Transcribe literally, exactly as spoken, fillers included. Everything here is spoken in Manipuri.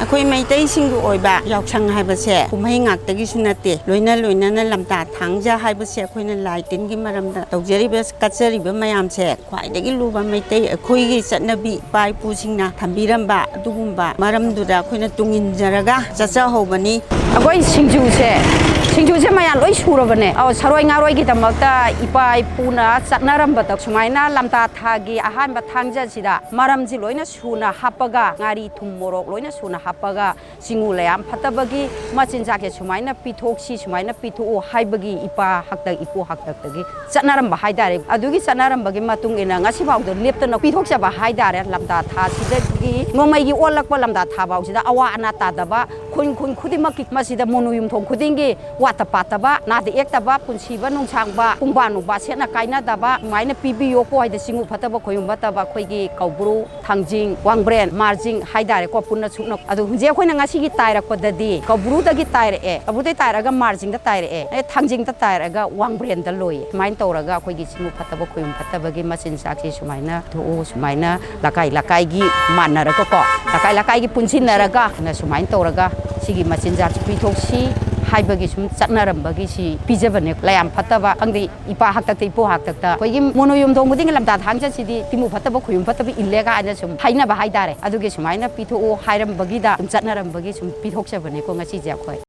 ꯑꯩꯈꯣꯏ ꯃꯩꯇꯩꯁꯤꯡꯒꯤ ꯑꯣꯏꯕ ꯌꯥꯎꯁꯪ ꯍꯥꯏꯕꯁꯦ ꯀꯨꯝꯍꯩ ꯉꯥꯛꯇꯒꯤꯁꯨ ꯅꯠꯇꯦ, ꯂꯣꯏꯅ ꯂꯣꯏꯅꯅ ꯂꯝꯇꯥ ꯊꯥꯡꯖ ꯍꯥꯏꯕꯁꯦ ꯑꯩꯈꯣꯏꯅ ꯂꯥꯏ ꯇꯤꯟꯒꯤ ꯃꯔꯝꯗ ꯇꯧꯖꯔꯤꯕ, ꯀꯠꯆꯔꯤꯕ ꯃꯌꯥꯝꯁꯦ ꯈ꯭ꯋꯥꯏꯗꯒꯤ ꯂꯨꯕ ꯃꯩꯇꯩ ꯑꯩꯈꯣꯏꯒꯤ ꯆꯠꯅꯕꯤ ꯏꯄꯥ ꯏꯄꯨꯁꯤꯡꯅ ꯊꯝꯕꯤꯔꯝꯕ ꯑꯗꯨꯒꯨꯝꯕ ꯃꯔꯝꯗꯨꯗ ꯑꯩꯈꯣꯏꯅ ꯇꯨꯡ ꯏꯟꯖꯔꯒ ꯆꯠꯆꯍꯧꯕꯅꯤ꯫ ꯑꯩꯈꯣꯏ ꯁꯤꯡꯖꯨꯁꯦ, ꯁꯤꯡꯖꯨꯁꯦ ꯃꯌꯥꯝ ꯂꯣꯏ ꯁꯨꯔꯕꯅꯦ꯫ ꯑꯧ, ꯁꯔꯣꯏ ꯉꯥꯔꯣꯏꯒꯤꯗꯃꯛꯇ ꯏꯄꯥ ꯏꯄꯨꯅ ꯆꯠꯅꯔꯝꯕꯗꯣ ꯁꯨꯃꯥꯏꯅ ꯂꯝꯇꯥ ꯊꯥꯒꯤ ꯑꯍꯥꯟꯕ ꯊꯥꯡꯖꯁꯤꯗ ꯃꯔꯝꯁꯤ ꯂꯣꯏꯅ ꯁꯨꯅ ꯍꯥꯞꯄꯒ, ꯉꯥꯔꯤ ꯊꯨꯝ ꯃꯣꯔꯣꯛ ꯂꯣꯏꯅ ꯁꯨꯅ ꯍꯥꯞꯄꯒ, ꯆꯤꯡꯉꯨ ꯂꯩꯌꯥꯝ ꯐꯠꯇꯕꯒꯤ ꯃꯆꯤꯟꯖꯥꯛꯁꯦ ꯁꯨꯃꯥꯏꯅ ꯄꯤꯊꯣꯛꯁꯤ, ꯁꯨꯃꯥꯏꯅ ꯄꯤꯊꯣꯛꯎ ꯍꯥꯏꯕꯒꯤ ꯏꯄꯥ ꯍꯥꯛꯇꯛ ꯏꯄꯨ ꯍꯥꯛꯇꯛꯇꯒꯤ ꯆꯠꯅꯔꯝꯕ ꯍꯥꯏꯇꯥꯔꯦ꯫ ꯑꯗꯨꯒꯤ ꯆꯠꯅꯔꯝꯕꯒꯤ ꯃꯇꯨꯡ ꯏꯟꯅ ꯉꯁꯤꯐꯥꯎꯗ ꯂꯦꯞꯇꯅ ꯄꯤꯊꯣꯛꯆꯕ ꯍꯥꯏꯇꯥꯔꯦ꯫ ꯂꯝꯇꯥ ꯊꯥꯁꯤꯗꯒꯤ ꯅꯣꯡꯃꯩꯒꯤ ꯑꯣꯜꯂꯛꯄ ꯂꯝꯇꯥ ꯊꯥ ꯐꯥꯎꯁꯤꯗ ꯑꯋꯥ ꯑꯅꯥ ꯇꯥꯗꯕ ꯈꯨꯟ, ꯈꯨꯟ ꯈꯨꯗꯤꯡꯃꯛꯀꯤ ꯃꯁꯤꯗ ꯃꯣꯅꯨ ꯌꯨꯝꯊꯣꯡ ꯈꯨꯗꯤꯡꯒꯤ ꯋꯥꯠꯇ ꯄꯥꯠꯇꯕ, ꯅꯥꯗ ꯌꯦꯛꯇꯕ, ꯄꯨꯟꯁꯤꯕ ꯅꯨꯡꯁꯥꯡꯕ, ꯄꯨꯡꯕꯥ ꯅꯨꯡꯕꯥ ꯁꯦꯠꯅ ꯀꯥꯏꯅꯗꯕ, ꯑꯗꯨꯃꯥꯏꯅ ꯄꯤꯕꯤꯌꯣꯀꯣ ꯍꯥꯏꯗ ꯆꯤꯡꯉꯨ ꯐꯠꯇꯕ ꯈꯣꯏꯌꯨꯝ ꯐꯠꯇꯕ ꯑꯩꯈꯣꯏꯒꯤ ꯀꯧꯕ꯭ꯔꯨ, ꯊꯥꯡꯖꯤꯡ, ꯋꯥꯡꯕ꯭ꯔꯦꯟ, ꯃꯥꯔꯖꯤꯡ ꯍꯥꯏꯇꯥꯔꯦꯀꯣ, ꯄꯨꯟꯅ ꯁꯨꯞꯅ꯫ ꯑꯗꯣ ꯍꯧꯖꯤꯛ ꯑꯩꯈꯣꯏꯅ ꯉꯁꯤꯒꯤ ꯇꯥꯏꯔꯛꯄꯗꯗꯤ ꯀꯧꯕ꯭ꯔꯨꯗꯒꯤ ꯇꯥꯏꯔꯛꯑꯦ, ꯀꯧꯕ꯭ꯔꯨꯗꯒꯤ ꯇꯥꯏꯔꯛꯑꯒ ꯃꯥꯔꯖꯤꯡꯗ ꯇꯥꯏꯔꯛꯑꯦ, ꯑꯦ, ꯊꯥꯡꯖꯤꯡꯗ ꯇꯥꯏꯔꯛꯑꯒ ꯋꯥꯡꯕ꯭ꯔꯦꯟꯗ ꯂꯣꯏꯌꯦ꯫ ꯁꯨꯃꯥꯏꯅ ꯇꯧꯔꯒ ꯑꯩꯈꯣꯏꯒꯤ ꯆꯤꯡꯉꯨ ꯐꯠꯇꯕ ꯈꯣꯏꯌꯨꯝ ꯐꯠꯇꯕꯒꯤ ꯃꯆꯤꯟꯖꯥꯛꯁꯤ ꯁꯨꯃꯥꯏꯅ ꯊꯣꯛꯎ, ꯁꯨꯃꯥꯏꯅ ꯂꯩꯀꯥꯏ ꯂꯩꯀꯥꯏꯒꯤ ꯃꯥꯟꯅꯔꯒꯀꯣ, ꯂꯩꯀꯥꯏ ꯂꯩꯀꯥꯏꯒꯤ ꯄꯨꯟꯁꯤꯟꯅꯔꯒ, ꯑꯗꯨꯅ ꯁꯨꯃꯥꯏꯅ ꯇꯧꯔꯒ ꯁꯤꯒꯤ ꯃꯆꯤꯟꯖꯥꯛꯁꯤ ꯄꯤꯊꯣꯛꯁꯤ ꯍꯥꯏꯕꯒꯤ ꯁꯨꯝ ꯆꯠꯅꯔꯝꯕꯒꯤ ꯁꯤ ꯄꯤꯖꯕꯅꯦ꯫ ꯂꯩꯌꯥꯝ ꯐꯠꯇꯕ ꯈꯪꯗꯦ, ꯏꯄꯥ ꯍꯥꯛꯇꯛꯇ, ꯏꯄꯨ ꯍꯥꯛꯇꯛꯇ ꯑꯩꯈꯣꯏꯒꯤ ꯃꯣꯅꯣ ꯌꯨꯝꯊꯣꯡ ꯈꯨꯗꯤꯡꯒꯤ ꯂꯝꯇꯥ ꯊꯥꯡꯖꯁꯤꯗꯤ ꯆꯤꯡꯉꯨ ꯐꯠꯇꯕ ꯈꯣꯏꯌꯨꯝ ꯐꯠꯇꯕ ꯏꯜꯂꯦ ꯀꯥꯏꯅ ꯁꯨꯝ ꯍꯥꯏꯅꯕ ꯍꯥꯏꯇꯥꯔꯦ꯫ ꯑꯗꯨꯒꯤ ꯁꯨꯃꯥꯏꯅ ꯄꯤꯊꯣꯛꯎ ꯍꯥꯏꯔꯝꯕꯒꯤꯗ ꯁꯨꯝ ꯆꯠꯅꯔꯝꯕꯒꯤ ꯁꯨꯝ ꯄꯤꯊꯣꯛꯆꯕꯅꯦꯀꯣ ꯉꯁꯤꯁꯦ ꯑꯩꯈꯣꯏ꯫